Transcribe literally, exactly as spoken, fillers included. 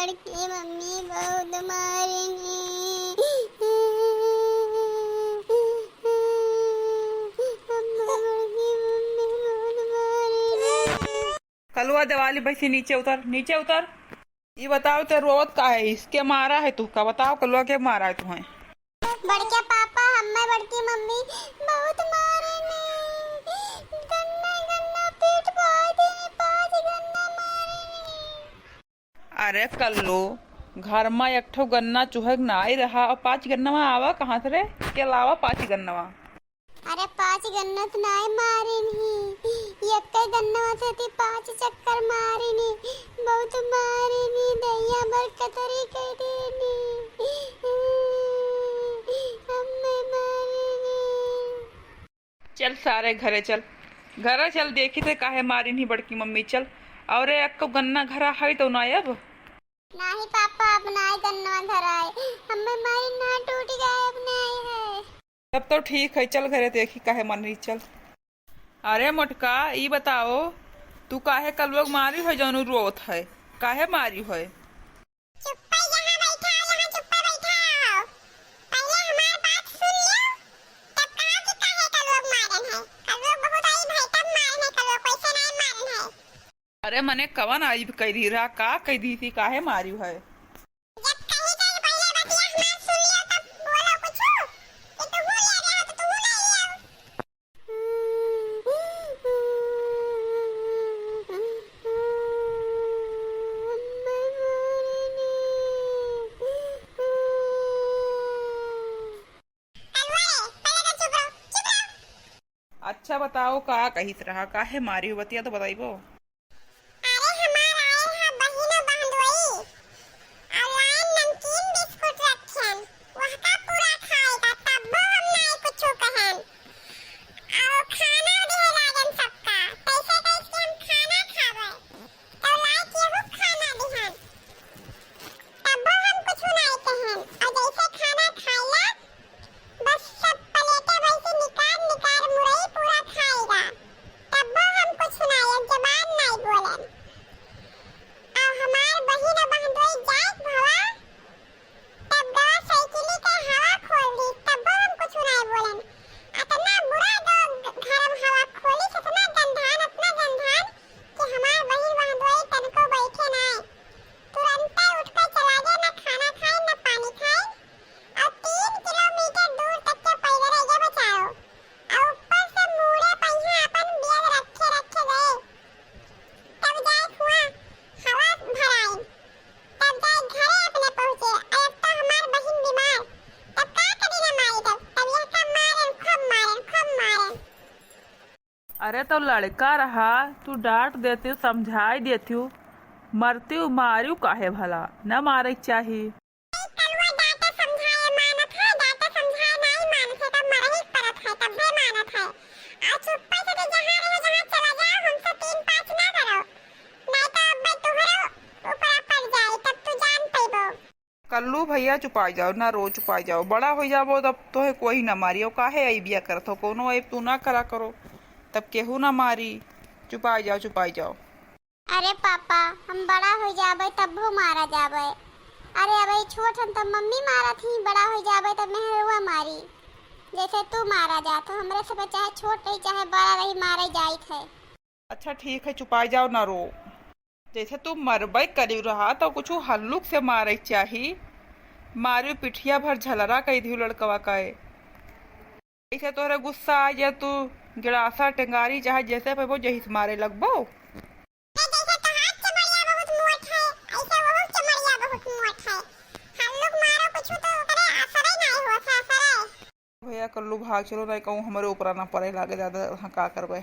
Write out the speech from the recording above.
बड़की मम्मी बहुत मारिन ही। अम्मा, बड़की मम्मी बहुत मारिन ही। कलुआ देवाली भैंसी, नीचे उतर, नीचे उतर। ई बताओ, ते रोवत काहे हिस? के मारा है तुहका? बताओ, कलुआ के मारा है तुहें? बड़के पापा, हम्मे बड़की मम्मी बहुत मारेनी। गन्ना, गन्ना पीठ फाड़ देनी, पाँच गन्ना मारेनी। अरे कल्लू, घर मा एक ठो गन्ना चुहक नाई रहा और पाँच गन्नवा आवा कहाँ से रे? के लावा पाँच गन्नवा? अरे पाँच गन्ना त नाई मारेनी, एक्के गन्नवा से ती पाँच चक्कर मारेनी, बहुत मारेनी, दहिया भर कतरी कर देनी। हम्मे मारेनी। चल सारे घरे चल, घरे चल, देखी थे काहे मारिन ही बड़की मम्मी, चल। अरे एक्को गन्ना घरा है तो ना अब? नाही पापा, अब नाही गन्ना घरा है, हम्मे मारिन ना टूट गए, अब नाही है। तब तो ठीक है, चल घरे देखी काहे मारिन ही, चल। अरे मोटका, ई बताओ, तू काहे कलुआ के मारी है जौन उ रोवत है, काहे मारी है? चुप्पे यहाँ बैठा, यहाँ चुप्पे बैठा। पहले हमार बात सुन लियो, तब कहा कि काहे कलुआ के मारन है। कलुआ बहुत आई भाई, तब मारन है कलुआ, वैसे नहीं मारन है। अरे मने कवन आई कह दी रहा, का कह दी थी, काहे मारी है? जब कही गई पहले बतिया हमार सुन लियो, तब बोलो कुछ कि तुहू ले रहे हो तो तुहू ले लियो। अच्छा बताओ, का कहित रहा, काहे मारी हो, बतिया तो बताइबो। अरे हमार आए हा बहिनो बहनोई, online नमकीन बिस्कुट रखेन, वहका पूरा खाएगा, तब्बो हम नाई कुछु कहेन। और खाना दिहे लागेन सबका, कैसे कैसे हम खाना खावे, तो लाए केहू खाना दिहन, तब्बो हम कुछु नाई कहेन। और जैसे खाना खाइला, बस सब प्लेटे भर से निकार निकार मुरई पूरा खाएगा, तब्बो हम कुछ ना, एक जबान नाई बोलन। अब हमार बहिन बहनोई जात भवा, तब गवा साइकिली के हवा खोल दी, तब्बो हम कुछ नाई बोलन। अतना बुरा दो घर में हवा खोली, इतना गंधान, इतना गंधान कि हमार बहिन बहनोई तनको बैठे नाई, तुरंते उठ के चला गए, ना खाना खाए ना पानी खाए। और तीन किलोमीटर दूर तक के पैदल अइया बचाओ। और ऊपर से मूड़े पहिया अपन बैग रखे रखे गए। तब जाए हुआ हवा भराइन। तब जाए घरे अपने पहुँचे। और अब तो हमार बहिन बीमार। तब का करी ना मारी तब? तब यह का मारन, खूब मारन, खूब मारन। अरे तो लड़का रहा, तू डांट देती, समझाई देती, मरती, मारियो काहे भला? न मारे के चाही। कलुआ डांटे समझाए मानत है, डांटे समझाए नाई मानत है, तब मरही के परत है, तब है मानत है। आ चुप्पे से तो जहाँ रहे, जहाँ चला जाओ, हमसे तीन पाँच ना करो, नाई तो अब तुहरे ऊपर पड़ जाए, तब तू जान पैबो। कल्लू भैया चुपाई जाओ, ना रो, चुपाई जाओ, बड़ा होइ जाबो तब तोहे कोई ना मारी। और काहे ऐबिया करत हो, कोनो ऐब तू ना करा करो, तब केहू ना मारी। चुपाई जाओ, चुपाई जाओ। अरे पापा, हम बड़ा हो जाबे तब्बो मारा जाबे। अरे अबे छोट हन तब मम्मी मारत ही, बड़ा हो जाबे तब मेहरुआ मारी। जैसे तू मारा जात हो, हमरे से चाहे छोट रही चाहे बड़ा रही, मारे जाइत है। अच्छा ठीक है, चुपाई जाओ, ना रो। जैसे तू मरबे करी रहा तो कुछ हल्लुक से मारे के चाही। मारी पिठिया भर झलरा कह दियो लड़कवा का। ऐसे तोहरे गुस्सा आ जाए, तू गिलासा, टेंगारी, चाहे जैसे पैबो, जहिस मारे लगबो। ए, जैसे तोहार चमड़िया बहुत मोट है, ऐसे वहू चमड़िया बहुत मोट है। हम लोग मारो कुछ तो ओकरे असरे नहीं होत है, असरे। भैया कल्लू भाग चलो, नहीं कहूँ हमरे ऊपर ना पड़े लागे ज्यादा, हाँ का करबे।